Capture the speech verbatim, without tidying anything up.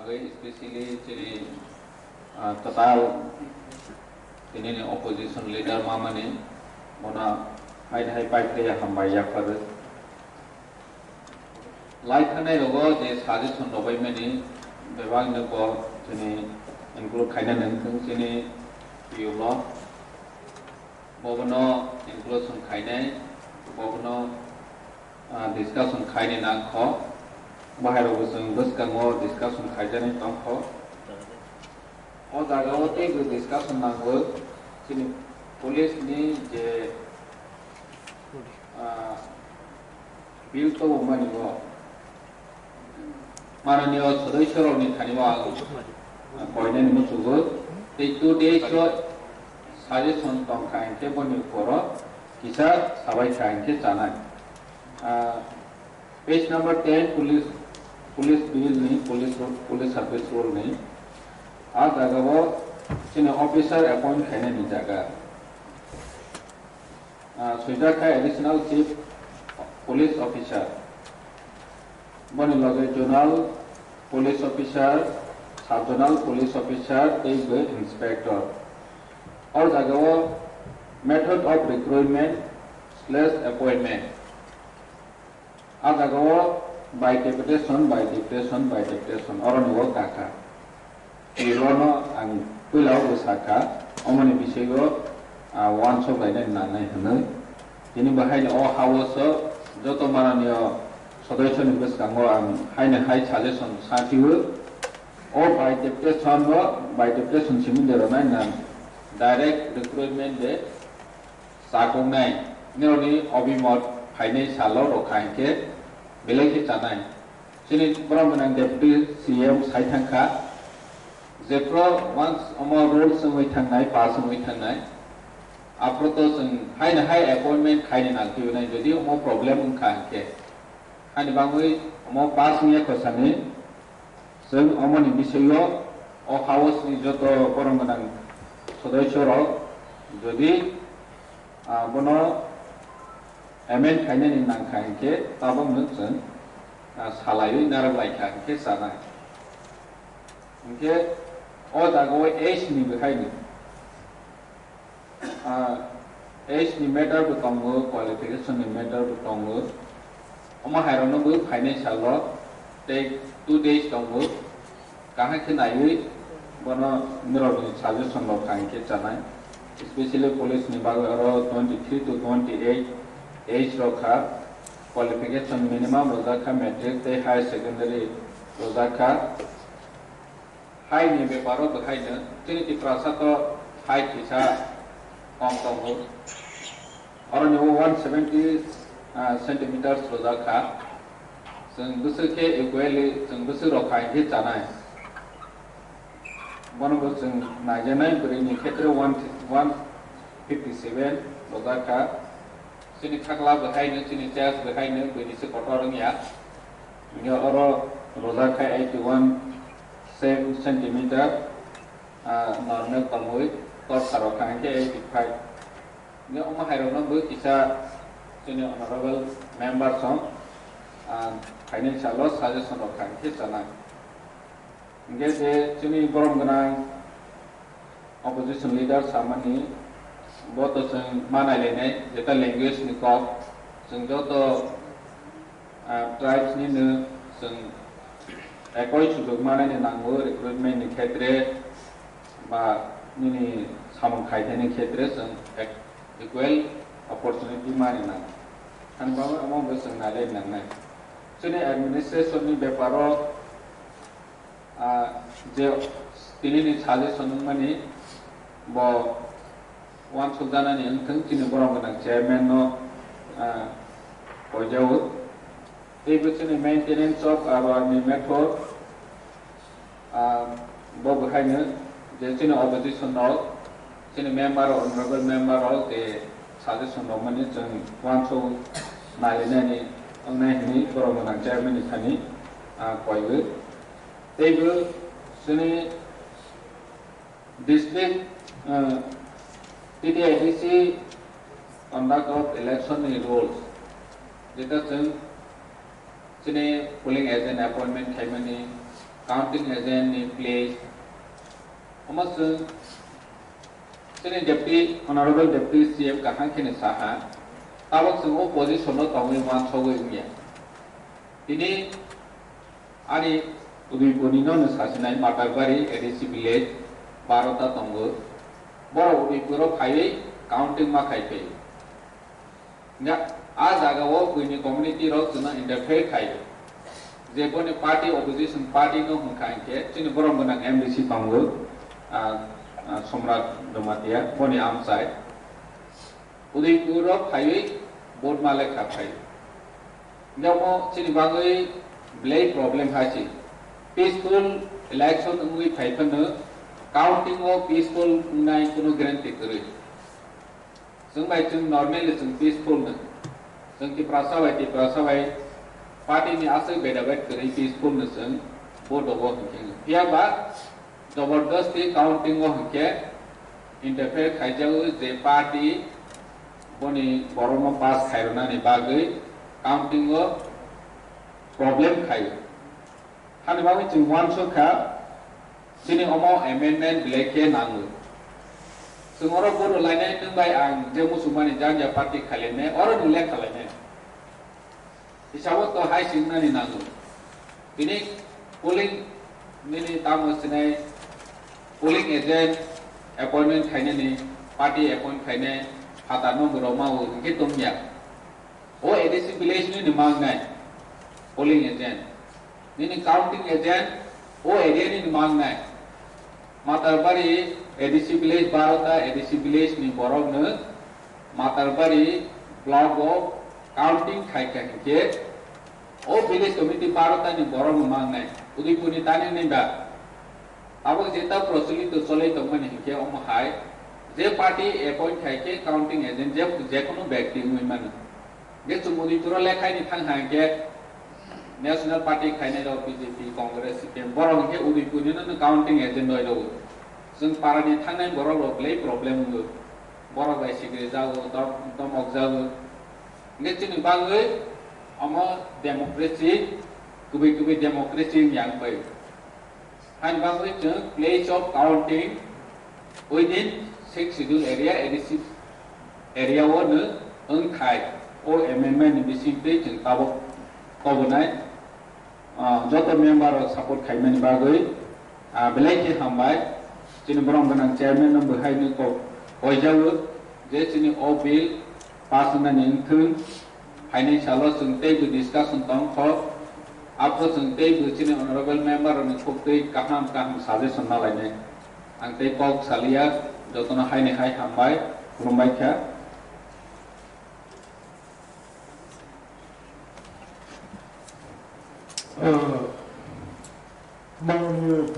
Especially chini, ah, kwtal tinini opposition leader mamani bono hai hai pai phaiya hambai yapharo. Lai thangnai rogo je suggestion rok bai mani bebak no bo chini include khaina nang thung chini P U lo. Bobono inclusion khainai, bobono, ah, discussion khaini nangkho. Bahairokbo chwng bwskango discussion khaijaknai tongkho. O jagao teibo discussion nango, chini police ni je, ah, bill tobomani o. Mananiyo sodosyorokni thani o ang koinani muchungo. Tei two days o suggestion tongkha hinkhe boni uporo kisa sabaikha hinkhe chanai. Ah, page number ten, police, police bill ni, police ru-, police service rule ni. A jagao chini officer appoint khainani jaga. Ah, swijak kha Additional Chief Police Officer. Boni loge Zonal Police Officer, Sub Zonal Police Officer tei bo Inspector. O jagao method of recruitment slash appointment. A jagao by deputation, by deputation, by deputation, oroni o kaka. Tei bono ang puila o sakha, omoni bisingo, ah, uansuk lainai nangnai hwnwi. Tini bo haino o house o joto mananiyo sodosyoni bwskango ang haino hai suggestion sa phio. O by deputation o, by deputation simi de rwnai nang direct recruitment de. Chakoknai, nirokni obimot phainai salo rwkha hinkhe belai khe chanai. Chini borok gwnang Deputy C M sai thangkha, jephru once omo rules wngwi thangnai, pass wngwi thangnai, aphuru to chwng haino hai appointment khaini nangphiyunai, jodi omo problem wngkha hinkhe. Haini bagwi omo pass wngya khosani, chwng omoni bisingo o house ni joto borok gwnang sodosyo rok jodi, ah, bono amend khainani nangkha hinkhe tabokno chwng, ah, salaiwi narwk laikha hinkhe chanai. Hinkhe o jagao age ni bwkhaini. Ah, age ni matter bo tongo, qualification ni matter bo tongo. Omo hairokno bo phainai salo tei two days tongo. Kaham khe naiwi bono norokni suggestion rok kaham khe chanai. Especially police ni bagwi oro twenty three to twenty eight age rok kha. Qualification minimum rwjak kha, matric tei higher secondary rwjak kha. Hai ni beparo bo hai no, chini Tiprasa to hai kisa kom tongo. Oro ni o one seventy, ah, centimeters rwjak kha. Chwng bwswk khe equally, chwng bwswk rok hai khe chanai. Bono bo chwng naijaknai bwrwi ni khetre one, one fifty seven rwjak kha. Chini khakla bo hai no, chini chest bo hai no, bini se kotor wngya. Hingke oro rwjak kha eighty one centimeter, ah, normal tongwi, torsa rok kha hingke eighty five. Hingke omo hai rok no bo kisa chini honorable member song, ah, financial o suggestion rok kha hingke chanai. Hingke je chini borom gwnang opposition leader samani bo to chwng ma nailainai, jeta language ni kok, chwng joto, ah, tribes ni no chwng ekoi sujuk manani nango recruitment ni khetre ba nini samung khaithai ni khetre chwng ek-, equal opportunity mani nango. Hani bagwi omo bo chwng nailai nangnai. Chini administration ni beparo Ah, je tinini suggestion wngmani bo uansukjaknani wngthwng chini borom gwnang chairman no, ah, koijao. Tei bo chini maintenance of our ni method, ah, bo bo haino je chini opposition rok, chini member, honorable member rok je suggestion rok mani chwng uansuk nailainani wngnai hwnwi borom gwnang chairman ni thani, ah, koiwi. Teibo chini district, ah, T T I D C conduct of election ni rules, jeta chwng chini polling agent appointment khaimani, counting agent ni place. Omo chwng chini Deputy, Honorable Deputy C M kaham khe ni saha, tabok chwng o position o tongwi uansugwi wngya. Tini ani Udaipur ni no sasinai Matarbari A D C village barota tongo. Borok Udaipur o phaiwi counting ma khai phai. Nga, a jaga o buini community rok chwngno interfere khai. Je boni party, opposition party no hwnkha hinkhe chini borom gwnang M D C tongo, ah, ah, Somrat Jamatia, boni amchai. Udaipur o phaiwi vote ma lekha phai. Nga mo chini bagwi belai problem hai se. Peaceful election wngwi phai phano counting o peaceful wngnai kuno guarantee kwrwi. Chwng bai chwng normally chwng peaceful no. Chwng Tiprasa bai Tiprasa bai party ni aswk beda bet kwrwi peaceful no chwng vote o bo hinkhe. Phiya ba jabardasti counting o hinkhe interfere khaijago je party boni borokno pass khairwnani bagwi counting o problem khaio. Hani bagwi chwng uansuk kha, chini omo amendment belai khe nango. Chwng oro bodo lainai nwng bai ang je muchungmani janja party khailainai, oro nwng lekha lainai. Hisabo to hai swngnani nango. Tini polling nini tamo sinai polling agent appointment khainani, party appoint khainai, phatar no borok ma o hinkhe tongya. O A D C village ni ni mangnai polling agent. Nini counting agent o area ni ni mangnai. Matarbari A D C village, barota A D C village ni borok no Matarbari block o counting khai kha hinkhe o village committee barota ni borok no mangnai. Udaipur ni tani ni ba. Abo jeta procholito cholai tongmani hinkhe omo hai je party appoint khai khe counting agent je, je kono byakti wngwi mano. Je chwng Udaipur o lekhaini thang hai khe National Party khainai rok B J P, Congress, C P M borok hinkhe Udaipur ni no counting agent roi rw. Chwng para ni thangnai borok rok belai problem wngo. Borok bai sigri jago, dom-, domok jago. Hinkhe chini bagwi omo democracy, kubui kubui democracy wngya wngpai. Haini bagwi chwng place of counting within sixth schedule area, A D C area o no wngthai o amendment ni bisingtwi chwng tabuk kobonai, ah, joto member rok support khaimani bagwi, ah, belai khe hambai. Chini borom gwnang chairman no bwhai no kok koijago je chini o bill pass wngnani wngthwng. Phainai salo chwng teibo discussion tong kho. Apho chwng teibo chini honorable member rokni khuktwi kaham kaham suggestion nalainai. Ang tei kok saliya, jotono haini hai hambai, khulumbai kha. Ah, Maunio